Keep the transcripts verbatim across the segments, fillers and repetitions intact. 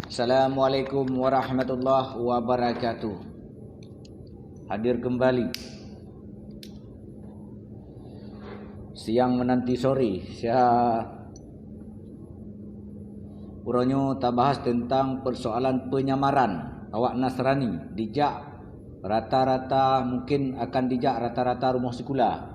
Assalamualaikum warahmatullahi wabarakatuh. Hadir kembali siang menanti sore. Sia uroe nyoe tabahas tentang persoalan penyamaran awak Nasrani dijak rata-rata, mungkin akan dijak rata-rata rumoh sikula.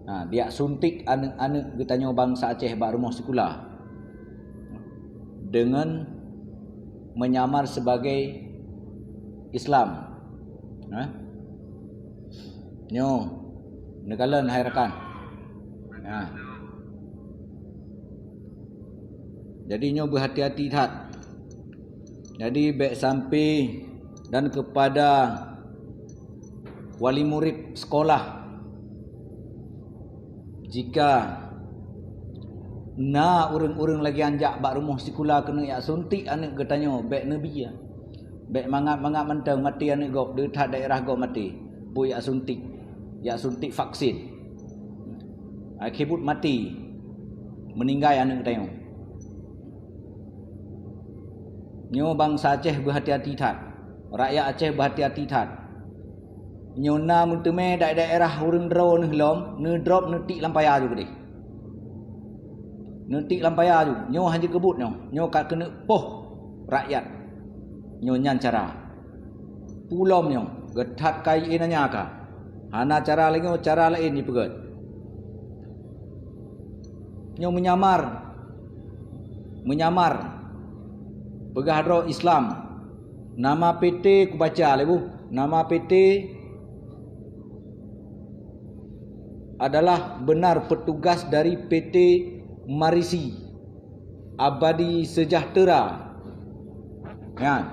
Ha, dijak suntik aneuk-aneuk geutanyoe bansa Aceh bak rumoh sikula dengan menyamar sebagai Islam. Ha? Nyoe, neukalon hai rakan. Ha. Jadi nyoe beuhati-hati that. Jadi bék sampai dan kepada wali murid sekolah, jika na ureuëng-ureuëng lagée nyan jak bak rumoh sikula keuneuk jak suntik aneuk geutanyoe, bék neubi. Bék mangat-mangat mantong maté aneuk gob, deuh that daerah gob maté. Peue jak suntik, jak suntik vaksin. Akhé buet maté, meuninggai aneuk geutanyoe. Nyoe bansa Aceh beuhati-hati that. Rakyat Aceh beuhati-hati that. Nyoe na meuteumé daerah-daerah ureuëng droeneuh lom, neudrop neutik lam paya ju keudeh. Neutik lam paya ju. Nyoe hana jeuet keu buet nyoe. Nyoe ka keuneuk poh rakyat. Nyoe nyan cara. Peue lom nyoe, geuthat kayée nanya ka. Hana cara lagée nyoe, cara laén jipeugét. Nyoe meunyamar. Meunyamar. Peugah droe Islam. Nama P T kubaca lé bu. Nama P T adalah benar petugas dari P T Marisi Abadi Sejahtera. Nyan.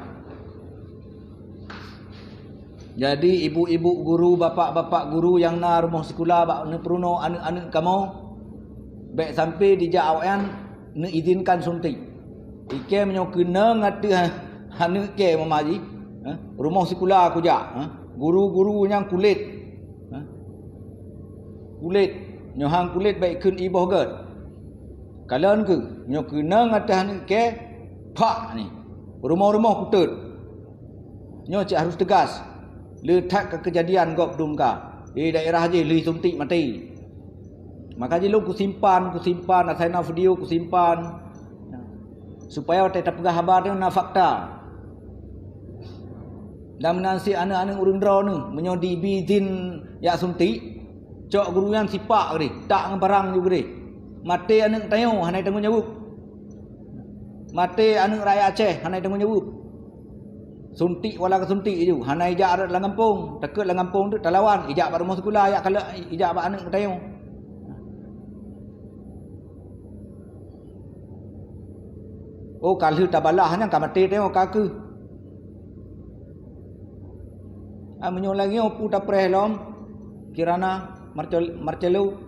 Jadi ibu-ibu guru, bapak-bapak guru nyang na rumoh sikula bak neupeurunoe aneuk-aneuk kamoe, bék sampai dijak awaknyan neuizinkan suntik. Ikei meunyoe keunong ateueh aneuk kei meumaji, eh, rumoh sikula kujak, eh, guru-guru nyang kulét, eh, kulét, nyoe han kulét bék kheun iboh gét. Kalon kheueh, nyoe keunong ateueh aneuk kei, pak ni, rumoh-rumoh kutot. Nyoe cit harus teugas. Le that ka keujadian gob dum ka. Di daerah jih lheueh suntik maté. Maka jih lôn kusimpan, kusimpan, asai na video kusimpan. Supaya watée tapeugah haba nyoe na fakta. Dan meunan cit aneuk-aneuk ureuëng droeneuh, meunyoe jibi idhin jak suntik, cok guru nyan sipak keudeh, tak ngon parang ju keudeh. Maté aneuk tanyoe hana tanggong jaweueb. Maté aneuk rakyat Aceh hana tanggong jaweueb. Suntik wala ka suntik ju, hana ijak rot lam gampông, takot lam gampông teuk talawan, ijak bak rumoh sikula, ijak kalon, ijak bak aneuk geutanyoe. Oh, ka lheueh tabalah nyan ka maté tanyoe ka keuh. Ah, meunyoe lagée nyoe peue tapreh lom, Kirana, Marcel-, Marcelo.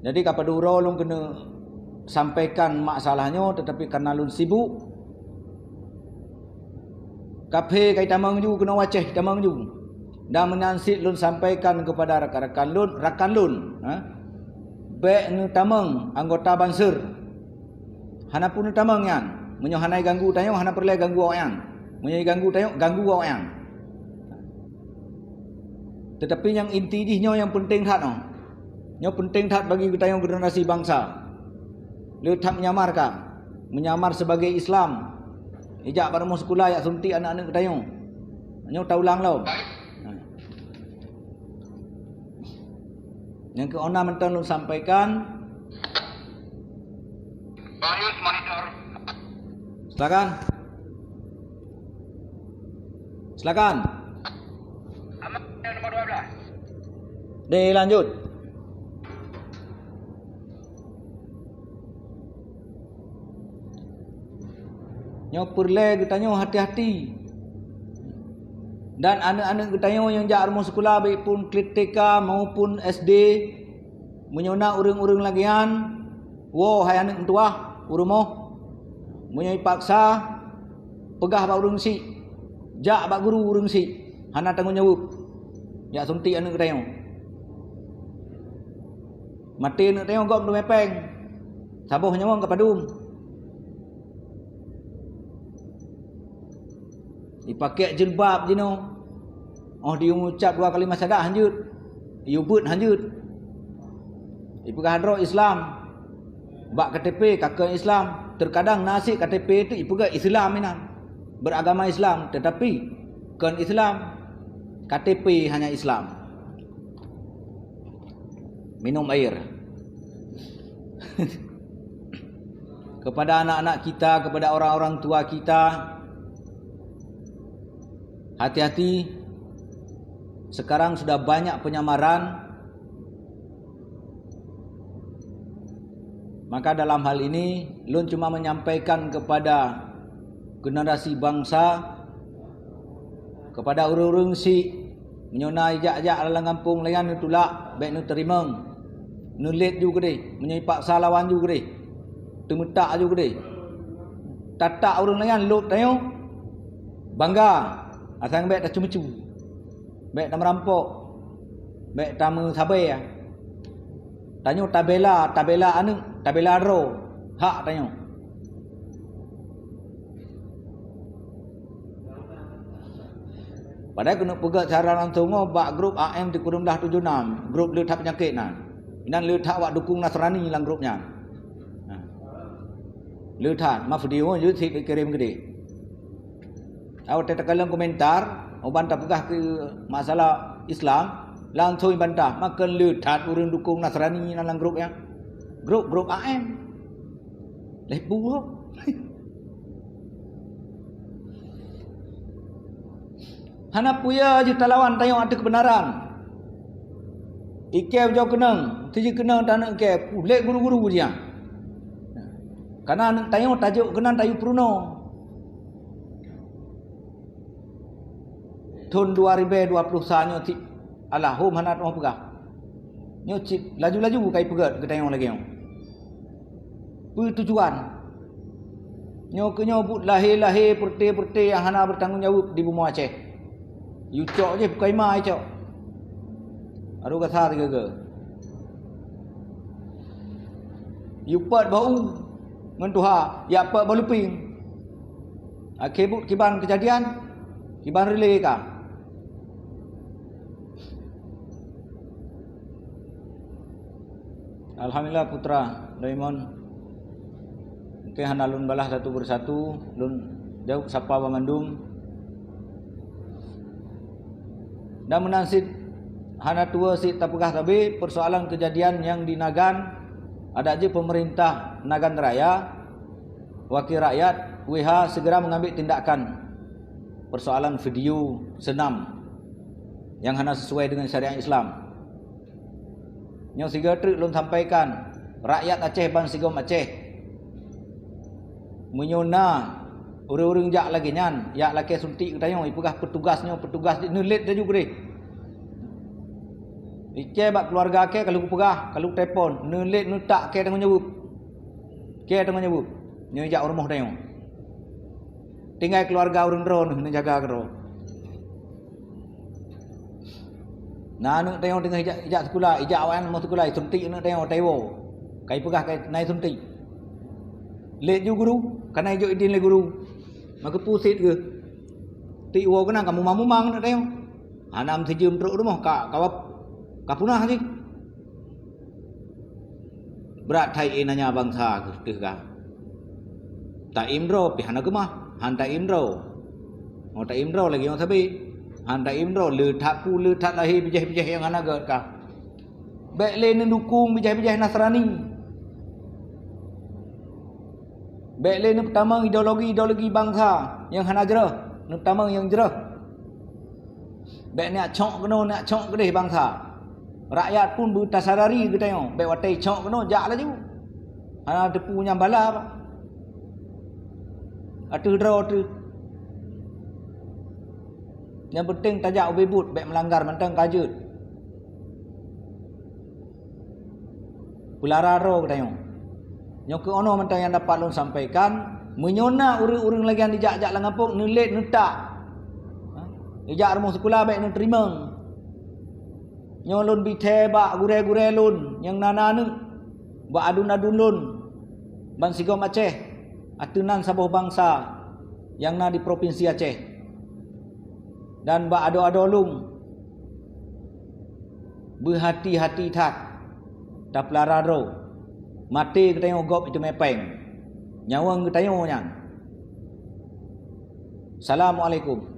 Jadi ka padub uroe lôn keuneuk sampaikan masalah nyoe, teutapi karna lôn sibuk, kaphé ka itamong ju keunoe u Aceh itamong ju. Dan meunan cit lôn sampaikan keupada rakan-rakan lôn, rakan lôn, ha? Bék neutamong anggota banser. Hana peue neutamong nyan. Meunyoe hana iganggu tanyoe, hana peureulée ganggu awaknyan. Meunyoe iganggu tanyoe, ganggu awaknyan. Teutapi nyang inti jih nyoe nyang peunteng that nyoe. Nyoe peunteng that bagi geutanyoe generasi bansa. Le that meunyamarka, meunamar sibagoe Islam. Ijak bak rumoh sikula jak suntik aneuk-aneuk geutanyoe. Nyoe taulang lom. Nyang keu ona mantong lôn sampaikan. Silakan. Silakan. Aman, nomor dua belas. Deh, lanjut. Nyoe peureulée geutanyoe hati-hati. Dan aneuk-aneuk geutanyoe nyang jak rumoh sikula, baik pun klik T K maupun S D, meunyoe na ureuëng-ureuëng lagée nyan, woe hai aneuk meutuwah u rumoh. Meunyoe ipaksa, peugah bak ureuëng syiek, jak bak guru ureuëng syiek, hana tanggong jaweueb. Jak suntik aneuk geutanyoe. Maté aneuk tanyoe gob teumé péng. Saboh nyawöng ka padum. Ipakèk jilbab jinoe. Oh, diucap dua kalimat syahadah hanjeuet. Iyue beuet hanjeuet. Ipeugah droe Islam. Bak K T P ka kheun Islam. Teukadang na cit K T P teuh ipeugah Islam inan. Beragama Islam, tetapi kheun Islam. K T P hanya Islam. Minum air. Kepada anak-anak kita, kepada orang-orang tua kita, hati-hati, sekarang sudah banyak penyamaran. Maka dalam hal ini, lôn cuma menyampaikan kepada generasi bangsa, kepada ureuëng-ureuëng syiek, meunyoe na ijak-jak lam gampông laén neutulak, bék neuteurimong. Neulét ju keudeh, meunyoe ipaksa lawan ju keudeh. Teumeutak ju keudeh. Tatak ureuëng laén lôt tanyoe, bangga, asai bék tacue-meucue. Bék tameurampok, bék tameusabe. Tanyoe tabela, tabela aneuëk, tabela droe, hak tanyoe. Padahai keuneuk peugah cara langsung bak grup A M tiga belas tujuh enam, grup le that peunyakét nan. Inan le that awak dukung Nasrani lam grup nyan. Le that, ma video jeuet sit kirém keudeh. Awak teuka lam komentar, uban tapeugah keu masalah Islam, langsung ibantah, makon le that ureuëng dukung Nasrani nan lam grup nyan. Grup-grup A M. Leh buah. Hana peue jih talawan tanyoe ateueh keubeunaran. Ikeu ujoe keunong, teuji keunong taneuk ikeu, puléh guru-guru jih. Kana aneuk tanyoe tajok keunan tayue peurunoe. Thon dua ribèe dua ploh sa nyoe cit alahom hana teungoh peugah. Nyoe cit laju-laju kai peugét geutanyoe lagèe nyoe. Peue tujuan? Nyoe keuh nyoe buet lahé-lahé peureté-peureté nyang hana bertanggung jaweueb di bumoe Aceh. Yucok jih bukai ma icok. Aduh gasa sigaga. Yupot bak u ngon tuha, yapot bak luping. Akhé buet kiban keujadian, kiban reulée ka. Alhamdulillah putra Doimon. Mungkin hana lôn balah satu persatu, lôn jaweueb sapa banmandum. Dan meunan cit hana tuwoe cit tapeugah sabe persoalan keujadian nyang di Nagan, adak jih peumeurintah Nagan Raya, wakil rakyat, W H segera mengambil tindakan persoalan video senam nyang hana sesuai dengan syariat Islam. Nyoe sigoe treuk lôn sampaikan, rakyat Aceh ban sigom Aceh. Meunyoe na ureuëng-ureuëng jak lagée nyan, jak lakée suntik geutanyoe, ipeugah peutugas nyoe, peutugas jih, neulet laju keudeh. Ikée bak keuluwarga kée ka lheueh geupeugah, ka lheueh geutelepon, neulet neutak kée tanggong jaweueb. Kée tanggong jaweueb, nyoe jak u rumoh tanyoe. Tinggai keuluwarga ureuëng droe neuh neujaga keudroe. Na aneuëk tanyoe teungoh ijak, ijak sikula, ijak awaknyan rumoh sikula, isuntik aneuëk tanyoe, taiwoe. Kai peugah kai na isuntik. Lé ju guru, kana ijok idin lé guru. Maka puséh geuh. Tik woe keunan ka mumang-mumang aneuëk tanyoe. Hana meusijeuem trok rumoh ka, ka, ka punah jih. Brat that ié nanya bansa keu teuh ka. Taim droe pih hana keumah, han taim droe. Ngon taim droe lagée nyoe sabe. Han taim droe, le that ku, le that lahé bijéh-bijéh nyang hana gét ka. Bék lé neudukung bijéh-bijéh Nasrani. Bék lé neupeutamong ideologi-ideologi bansa nyang hana jroh, neupeutamong nyang jroh. Bék neujak cok keunoe, neujak cok keudeh bansa. Rakyat pun beutasadari geutanyoe, bék watée cok keunoe jak laju. Hana teupeue nyang bala bah. Ateueh droe teuh. Nyang penting tajak ubé buet, bék meulanggar mantong ka jeuet. Peulara droe geutanyoe. Nyoe keuh onoe mantong nyang dapat lôn sampaikan, meunyoe na ureuëng-ureuëng lagée nyan jijak-jak lam gampông, neulet neutak. Ha? Ijak rumoh sikula bék neuteurimong. Nyoe lôn bi thée bak gurée-gurée lôn nyang na-na aneuëk, bak aduen-aduen lôn. Bansigom Aceh, ateueh nan saboh bansa nyang na di Propinsi Aceh, dan bak adoe-adoe lôn, beuhati-hati that tapeulara droe. Maté geutanyoe gob iteumé péng, nyawöng geutanyoe nyan. Assalamualaikum.